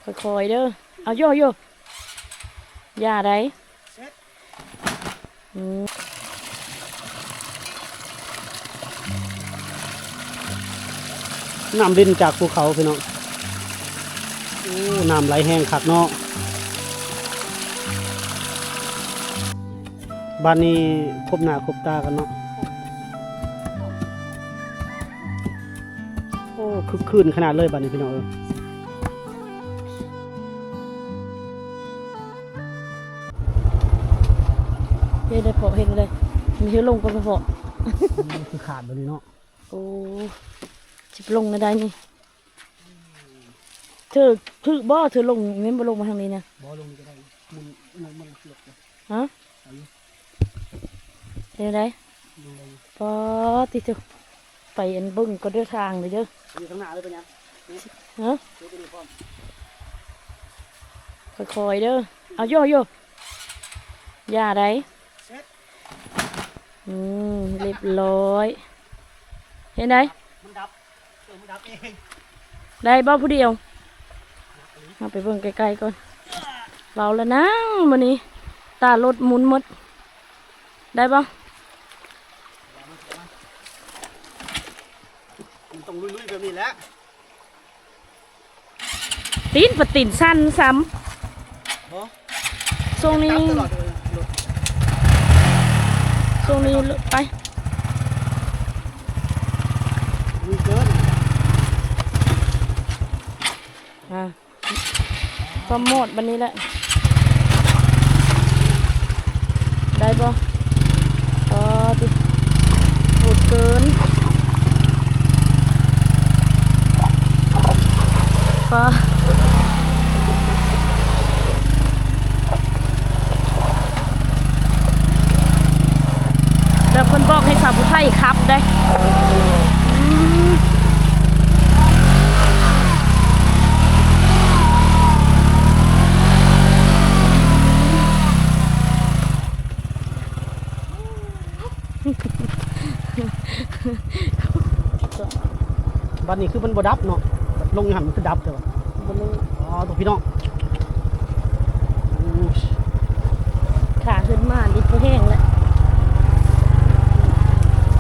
ຄ່ອຍໆເດີ ເອົາໂຢໂຢ ຢ່າໄດ໋. ອືມ ນ້ຳລິນຈາກພູເຂົາພີ່ນ້ອງ. ໂອ້ ນ້ຳໄຫຼແຮງຄັກເນາະ. ບາດນີ້ຄົບໜ້າຄົບຕາກັນເນາະ. ໂອ້ ຄຶກຄື້ນຂະໜາດເລີຍບາດນີ້ພີ່ນ້ອງເອີຍ. ເຮັດໄດ້ເພາະ ເຮັດໄດ້ ມີເຮັດລົງກ່ອນເພາະ ຄືຂາດບາດນີ້ເນາະ. ໂອ້ ຊິໄປລົງແນວໃດນີ້? ເທີ ຖືກບໍ່? ເທີລົງແມ່ນບໍ່? ລົງມາທາງນີ້ນະ. ບໍ່ ລົງນີ້ກໍໄດ້ ມັນ ມັນ ມັນລົງ. ຮະ? ເອົາຢູ່ ເຮັດແນວໃດ? ລົງໄດ້ຢູ່. ປາດຕິໂທ ໄປອັນເບິ່ງກໍເດີທາງເດີ. ຢູ່ຂ້າງໜ້າເລີຍ ເປັນຫຍັງ? ຮະ? ຄ່ອຍໆເດີ ເອົາໂຢໂຢ ຢ່າໄດ໋. ອືມ ຮຽບຮ້ອຍ. ເຮັດໃດ? ມັນດັບ ເອີ ມັນດັບເອງ. ໄດ້ບໍ່ຜູ້ດຽວ? ເຮົາໄປເບິ່ງໃກ້ໆກ່ອນ. ເວົ້າແລ້ວນະ ມື້ນີ້ຕາລົດໝຸນໝົດ. ໄດ້ບໍ່? ມັນຕ້ອງລຸຍໆແບບນີ້ແຫຼະ. ຕີນ ປະຕີນສັ່ນຊ້ຳ. ບໍ່ ຊ່ວງນີ້ ຈັບຕະຫຼອດເລີຍ ລົດ ຊ່ວງນີ້ ໄປ ມີເກີນ ອ່າ ຄວາມໂມດບັດນີ້ແຫຼະ. ໄດ້ບໍ່? ອໍ ຕິ ໂຫດເກີນ ປ້າ ແລ້ວເພິ່ນບອກໃຫ້ສາວຜູ້ໄທຂັບເດ້. ອືມ. ບັດນີ້ຄືມັນບໍ່ດັບເນາະ ບັດລົງຢູ່ຫັ້ນມັນຄືດັບແທ້ຫວາ? ບໍ່ຮູ້ ອໍ ຕົວພີ່ນ້ອງ ໂອ້ຍ ຂາຂຶ້ນມາລິດບໍ່ແຮງແລ້ວ.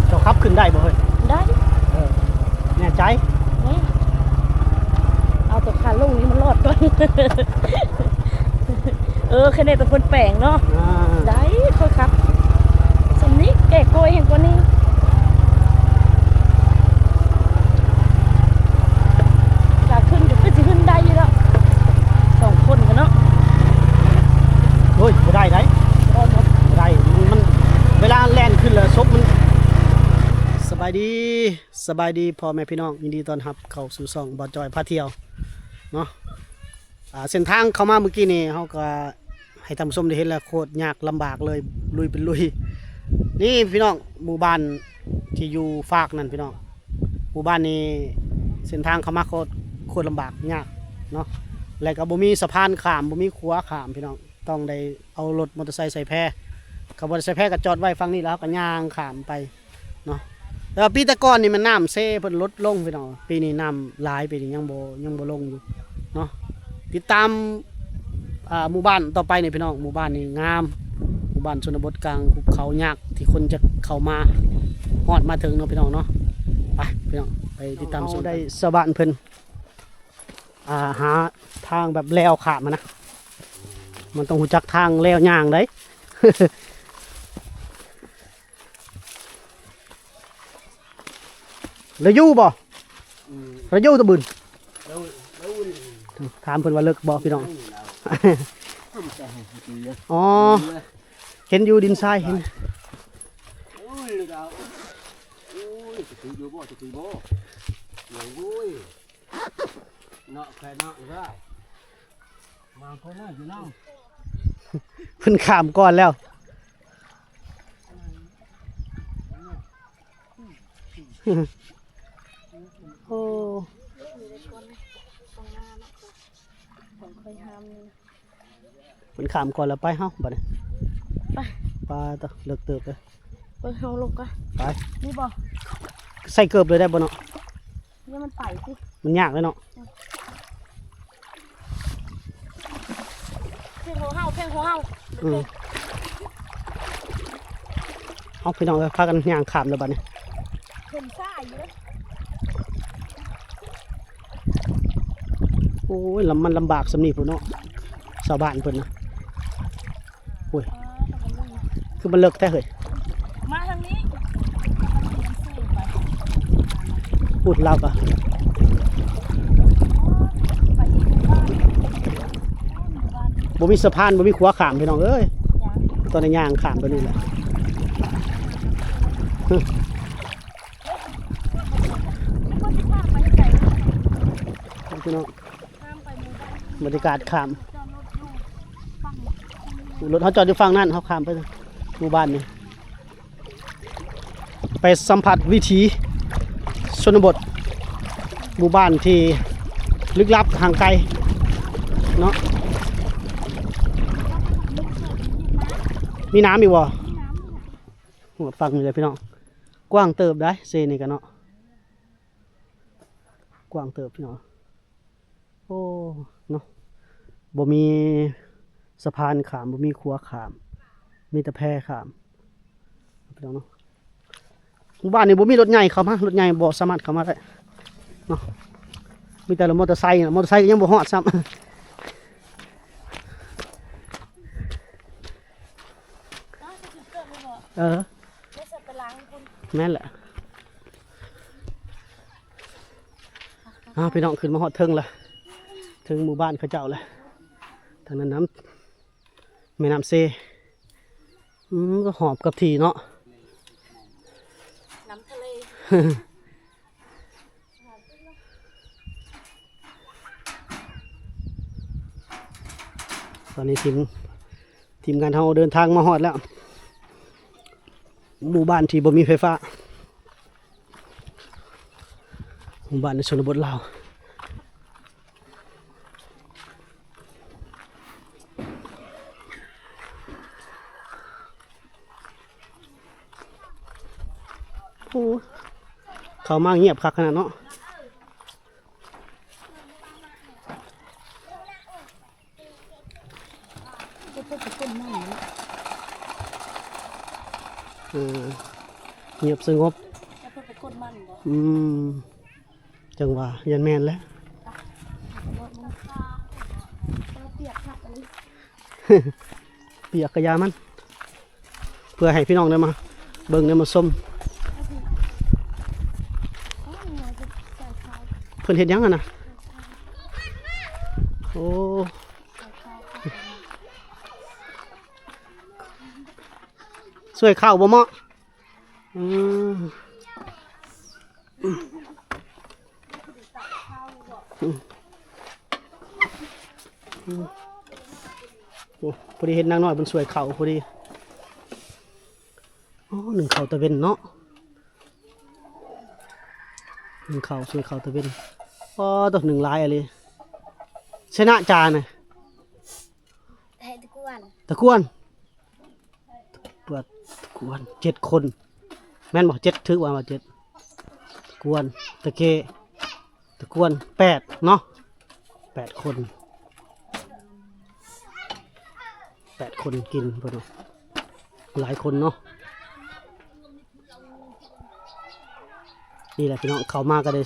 ເຈົ້າຂັບຂຶ້ນໄດ້ບໍ່ເຮີ້ຍ? ໄດ້ ເອີ ແນ່ໃຈ? ແນ່ ເອົາແຕ່ຂາລົງນີ້ມັນລອດກ່ອນ. ເອີ ແຄ່ນີ້ແຕ່ເພິ່ນແປງເນາະ ອ່າ ໄດ້ ຄ່ອຍຂັບສ່ຳນີ້ ແກ້ໂກຍແຮງກວ່ານີ້. ຂາຂຶ້ນກໍຄືຊິຂຶ້ນໄດ້ຢູ່ດອກ ສອງຄົນກັນເນາະ. ໂອ້ຍ ບໍ່ໄດ້ໄດ໋ ບໍ່ໄດ້ ບໍ່ໄດ້ ມັນ ມັນ ເວລາແລ່ນຂຶ້ນແລ້ວສົບມັນ. ສະບາຍດີ ສະບາຍດີພໍ່ແມ່ພີ່ນ້ອງ ຍິນດີຕ້ອນຮັບເຂົ້າສູ່ຊ່ອງບ່າວຈ້ອຍພາທ່ຽວເນາະ. ອ່າ ເສັ້ນທາງເຂົ້າມາມື້ກີ້ນີ້ ເຮົາກໍໃຫ້ທ່ານຜູ້ຊົມໄດ້ເຫັນແລ້ວ ໂຄດຍາກລຳບາກເລີຍ ລຸຍເປັນລຸຍ. ນີ້ພີ່ນ້ອງ ໝູ່ບ້ານທີ່ຢູ່ຟາກນັ້ນພີ່ນ້ອງ ໝູ່ບ້ານນີ້ເສັ້ນທາງເຂົ້າມາໂຄດ ໂຄດລຳບາກຍາກເນາະ ແລະກໍບໍ່ມີສະພານຂ້າມ ບໍ່ມີຂົວຂ້າມພີ່ນ້ອງ ຕ້ອງໄດ້ເອົາລົດມໍເຕີໄຊໃສ່ແພ ຄັນບໍ່ໄດ້ໃສ່ແພກໍຈອດໄວ້ຝັ່ງນີ້ ແລ້ວເຮົາກໍຍ່າງຂ້າມໄປ ເນາະ ແຕ່ວ່າປີແຕ່ກ່ອນນີ້ມັນນ້ຳເຊເພິ່ນລົດລົງພີ່ນ້ອງ ປີນີ້ນ້ຳຫຼາຍ ປີນີ້ຍັງບໍ່ ຍັງບໍ່ລົງຢູ່ເນາະ. ຕິດຕາມ ອ່າ ໝູ່ບ້ານຕໍ່ໄປນີ້ພີ່ນ້ອງ ໝູ່ບ້ານນີ້ງາມ ໝູ່ບ້ານຊົນນະບົດກາງຫຸບເຂົາຍາກທີ່ຄົນຈະເຂົ້າມາຮອດມາເຖິງເນາະພີ່ນ້ອງເນາະ. ໄປພີ່ນ້ອງ ໄປຕິດຕາມຊົມ ເຮົາໄດ້ຊາວບ້ານເພິ່ນ ອ່າ ຫາທາງແບບແລວຂ້າມຫັ້ນນະ ມັນຕ້ອງຮູ້ຈັກທາງແລວຍ່າງໃດ໋. ລະຢູ່ບໍ່? ອືມ ລະຢູ່ຕະບຶນ ລະຢູ່ ລະຢູ່ ຖາມເພິ່ນວ່າເລິກບໍ່ພີ່ນ້ອງ? ອໍ ເຫັນຢູ່ດິນຊາຍ ເຫັນ ໂອ້ຍ ລະດາວ ໂອ້ຍ ຈະຖືຢູ່ບໍ່? ຈະຖືບໍ່? ໂອ້ຍ ເນາະ ແຄ່ເນາະ ມາຄົນໜ້ອຍຢູ່ນຳ ເພິ່ນຂ້າມກ່ອນແລ້ວ. ໂອ້ ເພິ່ນຂ້າມກ່ອນແລ້ວ ໄປເຮົາບັດນີ້ ໄປ ປາດເລິກເຕີບເລີຍ ໄປ ເຮົາລົງກ່ອນ ໄປ ນີ້ບໍ່ ໃສ່ເກີບເລີຍໄດ້ບໍ່ເນາະ? ນີ້ມັນໄປຕິ ມັນຍາກເລີຍເນາະ ອືມ. ແພງຂອງເຮົາ ອືມ ເອົາ ພີ່ນ້ອງເອີຍ ພາກັນຍ່າງຂ້າມແລ້ວບັດນີ້ ເຫັນຊາຢູ່ເດ້ ໂອ້ຍ ລຳ ມັນລຳບາກສ່ຳນີ້ພຸ້ນເນາະ ຊາວບ້ານເພິ່ນນະ. ໂອ້ຍ ຄືມັນເລິກແທ້ເຮີ້ຍ ມາທາງນີ້ ພຸ້ນລາວກະ ບໍ່ມີສະພານ ບໍ່ມີຂົວຂ້າມ ພີ່ນ້ອງເອີຍ ຕ້ອງໄດ້ຍ່າງຂ້າມໄປນີ້ແຫຼະ ພີ່ນ້ອງ. ບັນຍາກາດຂ້າມ ລົດເຮົາຈອດຢູ່ຝັ່ງນັ້ນ ເຮົາຂ້າມໄປໝູ່ບ້ານນີ້ ໄປສຳຜັດວິຖີຊົນນະບົດ ໝູ່ບ້ານທີ່ລຶກລັບຫ່າງໄກເນາະ. ມີນ້ຳອີກບໍ່? ຮອດຝັ່ງນີ້ແຫຼະພີ່ນ້ອງ ກວ້າງເຕີບໄດ໋ ເຊນີ້ກະເນາະ ກວ້າງເຕີບພີ່ນ້ອງ. ໂອ້ ເນາະ ບໍ່ມີສະພານຂ້າມ ບໍ່ມີຂົວຂ້າມ ມີແຕ່ແພຂ້າມ ພີ່ນ້ອງເນາະ. ໝູ່ບ້ານນີ້ບໍ່ມີລົດໃຫຍ່ເຂົ້າມາ ລົດໃຫຍ່ບໍ່ສາມາດເຂົ້າມາໄດ້ເນາະ ມີແຕ່ລົດມໍເຕີໄຊ ມໍເຕີໄຊກະຍັງບໍ່ຮອດຊ້ຳ. ເອີ ແມ່ນແຫຼະ. ອ້າວ ພີ່ນ້ອງ ຂຶ້ນມາຮອດເທິງລະ ເທິງໝູ່ບ້ານເຂົາເຈົ້າລະ ທາງນັ້ນນ້ຳ ແມ່ນ້ຳເຊ ອືມ ຫອມກັບທີ່ເນາະ ນ້ຳທະເລ. ຕອນນີ້ທີມ ທີມງານເຮົາເດີນທາງມາຮອດແລ້ວ ໝູ່ບ້ານທີ່ບໍ່ມີໄຟຟ້າ ໝູ່ບ້ານໃນຊົນນະບົດລາວ. ໂອ້ ເຂົ້າມາງຽບຄັກຂະໜາດເນາະ. ເອີ ງຽບສະຫງົບ ອືມ ຈັ່ງວ່າ ຢ້ານແມ່ນແຫຼະ ປຽກກະຢ່າມັນ ເພື່ອໃຫ້ພີ່ນ້ອງໄດ້ມາເບິ່ງ ໄດ້ມາຊົມ. ເພິ່ນເຮັດຫຍັງຫັ້ນນະ? ໂອ້ ຊ່ວຍເຂົ້າບໍ່ເໝາະ? ອືມ ໂອ້ ພໍດີເຫັນນາງນ້ອຍເພິ່ນຊ່ວຍເຂົ້າພໍດີ. ອໍ ໜຶ້ງເຂົ້າຕາເວັນເນາະ ໜຶ້ງເຂົ້າ ຊ່ວຍເຂົ້າຕາເວັນ. ອໍ ໂຕ ໜຶ້ງຫຼາຍອີ່ຫຼີ. ຊະນະຈານະ ຕະກວນ ຕະກວນ ເປີດ ຕະກວນ ເຈັດຄົນ ແມ່ນບໍ່? ເຈັດ ຖືກວ່າ ວ່າເຈັດ ຕະກວນ ຕະເກ ຕະກວນ ແປດເນາະ ແປດຄົນ ແປດຄົນກິນເພິ່ນວ່າ ຫຼາຍຄົນເນາະ. ນີ້ແຫຼະພີ່ນ້ອງ ເຂົ້າມາກະໄດ້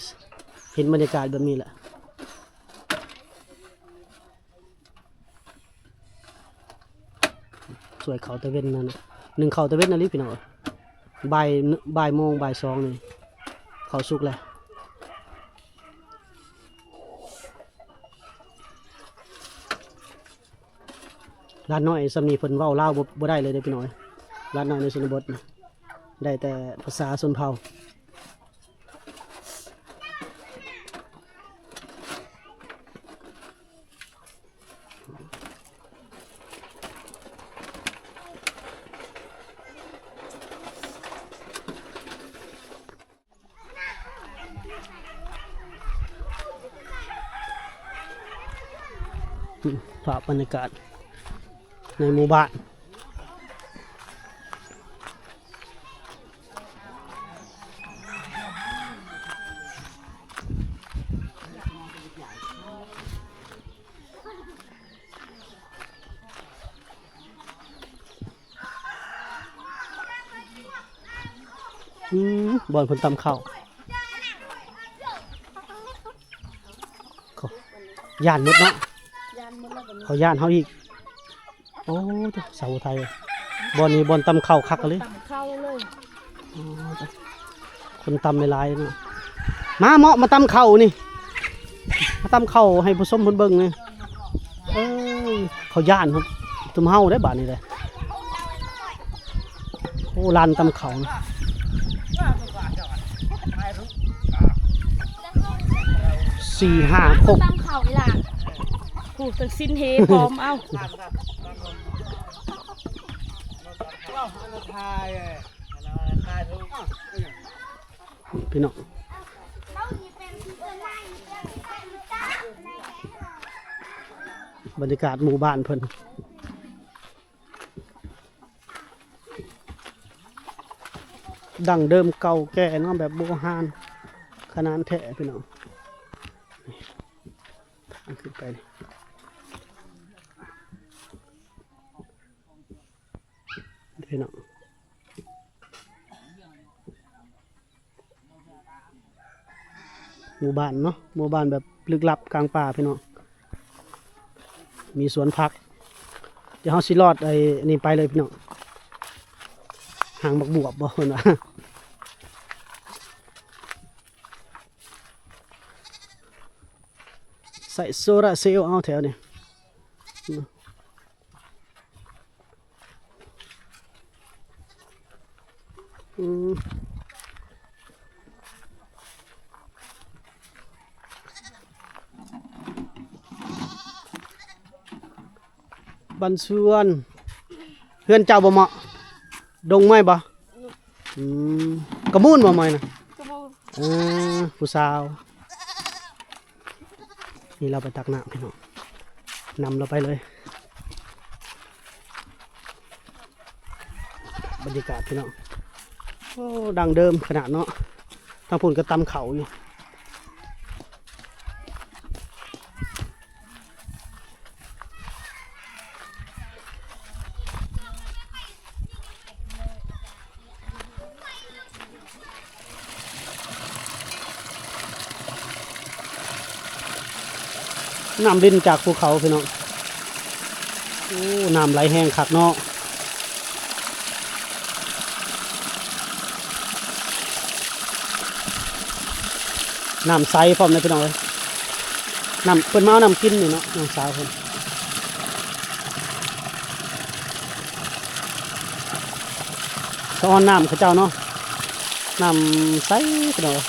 ເຫັນບັນຍາກາດແບບນີ້ແຫຼະ. ຊ່ວຍເຂົ້າຕາເວັນນັ້ນ ໜຶ້ງເຂົ້າຕາເວັນອີ່ຫຼີພີ່ນ້ອງ. ບ່າຍ ບ່າຍໂມງ ບ່າຍສອງນີ້ ເຂົ້າສຸກແລ້ວ. ຫຼານນ້ອຍສ່ຳນີ້ເພິ່ນເວົ້າລາວບໍ່ ບໍ່ໄດ້ເລີຍເດ້ພີ່ນ້ອງ. ຫຼານນ້ອຍໃນຊົນນະບົດນີ້ ໄດ້ແຕ່ພາສາຊົນເຜົ່າ. ພາບບັນຍາກາດໃນໝູ່ບ້ານ. ອືມ ອືມ ບ່ອນເພິ່ນຕຳເຂົ້າ ຢ້ານໝົດເນາະ ຢ້ານໝົດແລ້ວ ເຂົາຢ້ານເຮົາອີກ. ໂອ້ ສາວໄທ ບ່ອນນີ້ບ່ອນຕຳເຂົ້າຄັກເລີຍ ຕຳເຂົ້າເລີຍ. ອໍ ຄົນຕຳຫຼາຍໆເນາະ ມາເໝາະ ມາຕຳເຂົ້ານີ້ ມາຕຳເຂົ້າໃຫ້ຜູ້ຊົມເພິ່ນເບິ່ງນີ້. ເອີ ເຂົາຢ້ານ ຊຸມເຮົາໄດ໋ບາດນີ້ເດ້. ໂອ້ ຮ້ານຕຳເຂົ້າ ສີ່ຫ້າຄົກ ຕຳເຂົ້າອີ່ຫຼ້າ ຜູ້ຕັດສິນເຮພ້ອມເອົາ. ພີ່ນ້ອງ ບັນຍາກາດໝູ່ບ້ານເພິ່ນ ດັ້ງເດີມເກົ່າແກ່ເນາະ ແບບບູຮານຂະໜານແທ້ພີ່ນ້ອງ. ທາງຂຶ້ນໄປນີ້ ພີ່ນ້ອງ ໝູ່ບ້ານເນາະ ໝູ່ບ້ານແບບລຶກລັບກາງປ່າພີ່ນ້ອງ ມີສວນຜັກ. ດຽວເຮົາຊິລອດໄອ້ນີ້ໄປເລີຍພີ່ນ້ອງ ຫາງບັກບວບບໍ່ ເພິ່ນວ່າ ໃສ່ໂຊລາເຊວເອົາແຖວນີ້. ອືມ ບ້ານສວນ ເຮືອນເຈົ້າບໍ່ເໝາະ ດົງໄມ້ບໍ່? ອືມ ກະມູນບໍ່ ໄມ້ນະ? ກະມູນ. ເອີ ຜູ້ສາວ ນີ້ລາວໄປຕັກນ້ຳພີ່ນ້ອງ ນຳລາວໄປເລີຍ. ບັນຍາກາດພີ່ນ້ອງ ໂອ້ ດັ້ງເດີມຂະໜາດເນາະ ທາງພຸ້ນກໍຕຳເຂົ້າຢູ່. ນ້ຳລິນຈາກພູເຂົາພີ່ນ້ອງ ໂອ້ ນ້ຳໄຫຼແຮງຄັກເນາະ. ນ້ຳໃສພ້ອມເດ້ພີ່ນ້ອງເອີຍ ນ້ຳ ເພິ່ນມາເອົານ້ຳກິນນີ້ເນາະ ນ້ອງສາວເພິ່ນ ສະອອນນ້ຳເຂົາເຈົ້າເນາະ ນ້ຳໃສພີ່ນ້ອງເອີຍ.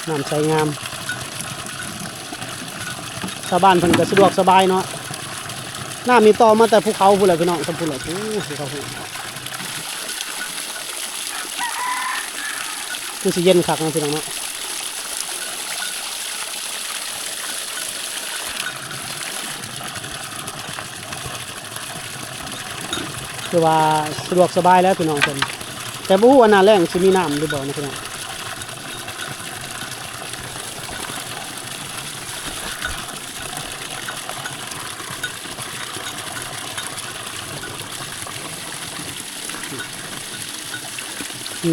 ນ້ຳໃສງາມ ຊາວບ້ານເພິ່ນກໍສະດວກສະບາຍເນາະ ນ້ຳນີ້ຕໍ່ມາແຕ່ພູເຂົາພຸ້ນແຫຼະພີ່ນ້ອງ ທາງພຸ້ນແຫຼະ ພູເຂົາພຸ້ນ ຄືຊິເຢັນຄັກເນາະພີ່ນ້ອງເນາະ. ຄືວ່າສະດວກສະບາຍແລ້ວພີ່ນ້ອງເພິ່ນ ແຕ່ບໍ່ຮູ້ວ່າໜ້າແລ້ງຊິມີນ້ຳຫຼືບໍ່ນະພີ່ນ້ອງ.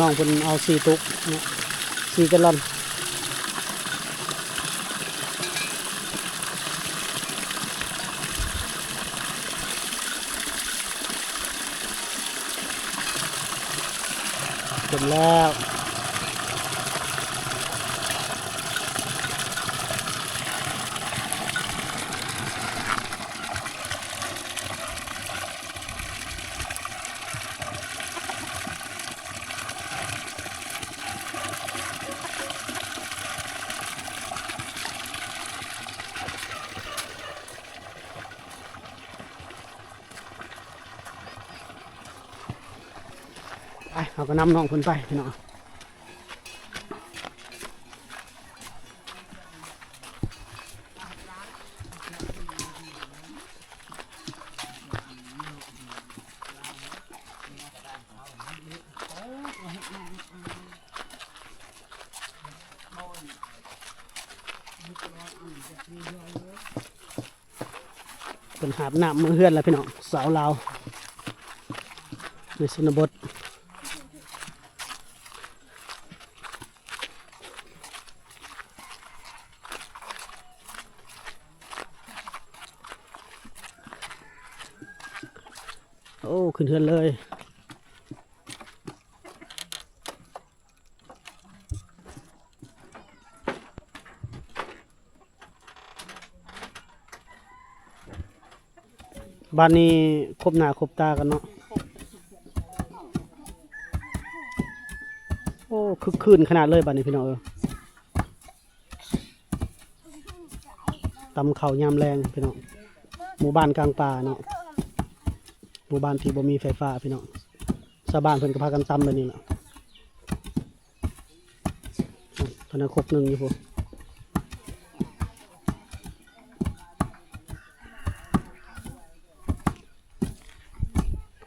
ນ້ອງເພິ່ນເອົາສີ່ຕຸກເນາະ ສີ່ແກລອນ ເຕັມແລ້ວ. ໄປ ເຮົາກໍນຳນ້ອງເພິ່ນໄປພີ່ນ້ອງ. ເປັ ຫາບນ້ຳເມືອເຮືອນແລ້ວພີ່ນ້ອງ ສາວລາວໃນຊົນນະບົດ. ໂອ້ ຂຶ້ນເຮືອນເລີຍ. ບາດນີ້ຄົບໜ້າຄົບຕາກັນເນາະ. ໂອ້ ຄຶກຄື້ນຂະໜາດເລີຍບາດນີ້ພີ່ນ້ອງເອີຍ. ຕຳເຂົ້າຍາມແລງພີ່ນ້ອງ. ໝູ່ບ້ານກາງປ່າເນາະ ໝູ່ບ້ານທີ່ບໍ່ມີໄຟຟ້າພີ່ນ້ອງ. ຊາວບ້ານເພິ່ນກໍພາກັນຕຳແບບນີ້ແຫຼະ. ຕອນນັ້ນຄົກໜຶ່ງຢູ່ພຸ້ນ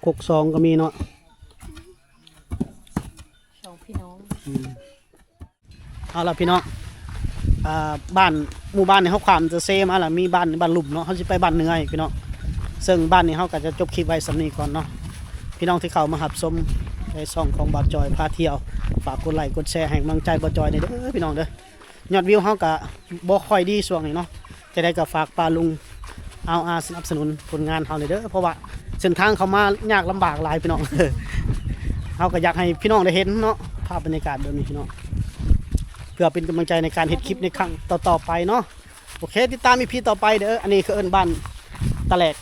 ຄົກສອງກໍມີເນາະ. ສອງພີ່ນ້ອງ. ອືມ ເອົາລະພີ່ນ້ອງ ອ່າ ບ້ານ ໝູ່ບ້ານນີ້ເຮົາຂ້າມຈະເຊມາລະ ມີບ້ານ ບ້ານລຸ່ມເນາະ ເຮົາຊິໄປບ້ານເໜືອອີກພີ່ນ້ອງ. ເຊິ່ງບ້ານນີ້ເຮົາກໍຈະຈົບຄລິບໄວ້ສ່ຳນີ້ກ່ອນເນາະ. ພີ່ນ້ອງທີ່ເຂົ້າມາຮັບຊົມໃນຊ່ອງຂອງບ່າວຈອຍພາທ່ຽວ ຝາກກົດໄລກົດແຊໃຫ້ກຳລັງໃຈບ່າວຈອຍແດ່ເດີພີ່ນ້ອງເດີ. ຍອດວິວເຮົາກະບໍ່ຄ່ອຍດີຊ່ວງນີ້ເນາະ ຈັ່ງໃດກໍຝາກປ້າລຸງອາວອາສະໜັບສະໜູນຜົນງານເຮົາແດ່ເດີ ເພາະວ່າເສັ້ນທາງເຂົ້າມາຍາກລຳບາກຫຼາຍພີ່ນ້ອງ. ເຮົາກໍຢາກໃຫ້ພີ່ນ້ອງໄດ້ເຫັນເນາະ ພາບບັນຍາກາດແບບນີ້ພີ່ນ້ອງ ເພື່ອເປັນກຳລັງໃຈໃນການເຮັດຄລິບໃນຄັ້ງຕໍ່ໆໄປເນາະ. ໂອເຄ ຕິດຕາມອີພີຕໍ່ໄປເດີ. ອັນນີ້ຄືເອີ້ນບ້ານຕະແຫຼກ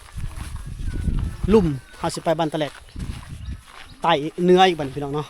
ລຸ່ມ ເຮົາຊິໄປບ້ານຕະແຫຼກໃຕ້ເໜືອອີກບັດນີ້ພີ່ນ້ອງເນາະ.